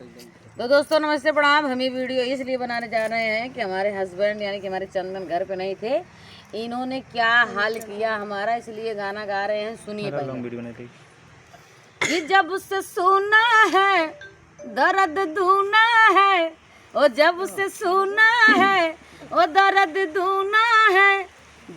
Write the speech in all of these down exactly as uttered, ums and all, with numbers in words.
तो दोस्तों, नमस्ते, प्रणाम। हम ये वीडियो इसलिए बनाने जा रहे हैं कि हमारे हस्बैंड यानी कि हमारे चंदन घर पे नहीं थे। इन्होंने क्या हाल किया हमारा, इसलिए गाना गा रहे हैं, सुनिए पहले। लॉन्ग वीडियो बनाते हैं। कि जब से सुना है दर्द दूना है, ओ जब से सुना है, ओ दर्द दूना है,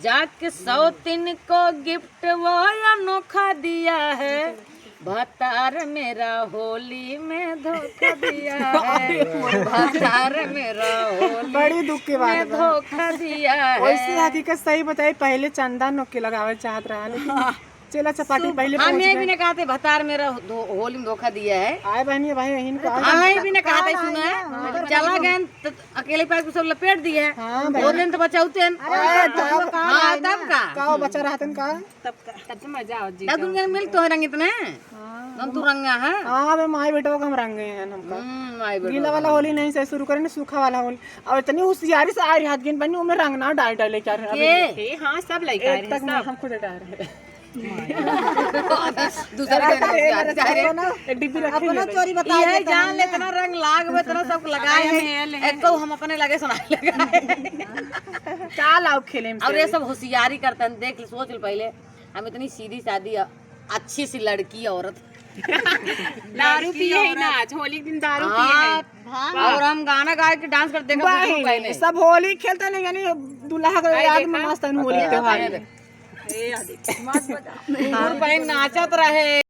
जाके सौतिन को गिफ्ट वो अनोखा दिया है। भतार मेरा होली में धोखा दिया है, भतार मेरा होली बड़ी दुख की बात में बा। धोखा दिया है। वैसे हकीकत सही बताई, पहले चंदा नोके लगावे चाहत रहा, लेकिन हाँ। चला चपाटी पहले हम पहुंच ये गए। भी ने कहते भतार मेरा धो-, होली में धोखा दिया है। आए बहनी, भाई, यहीं को आए। हाँ, ये भी ने कहते, सुना है। हाँ। चला गए तो अकेले पैर को सब लपेट दिए हैं। हाँ, दो बहनी। दिन तो बचाते हैं। अरे, हाँ, तब तब का? का? का बचा रहतन का? तब का? तब तो मजा आवत जी। तब दुनिया में मिल तो है रंग इतने। हाँ। हम तू रंगा है। हाँ, अबे माई बेटा को हम रंगे हैं हमका। हम्म, माई बेटा गीला वाला को। होली नहीं से शुरू करें, सूखा वाला होली। और इतनी होशियारी से आ रही हाथ गिन बनी, उनमें रंग ना डाल डाले क्या रहे? के? ए, हाँ, सब लइका एक रहे, तक ना सब। हम खुद डाल रहे। दूसरा अरे, के अरे, जा रहे। अरे, एक डिब्बी रखी अपना है। चोरी बताइए यही तो जान हमने। ले, इतना रंग लाग में, इतना सब लगाए अरे, हैं। ले, ले। एको हम अपने लगे सुना लगा। का लाओ खेले में और से? ये सब होशियारी करते हैं, देख ले, सोच ले पहले। हम इतनी सीधी सादी, अच्छी सी लड़की औरत। दारू पिए ही ना, आज होली के दिन दारू पिए हाँ, हैं। और हम गाना गा के डांस करते हैं, भाई, पहले। सब होली खेलते नहीं, यानी दूल्हा के अरे याद देखा। में मस्त है होली अरे त्योहार। देखा। ए, आ देख। दूर बहन नाचत रहे।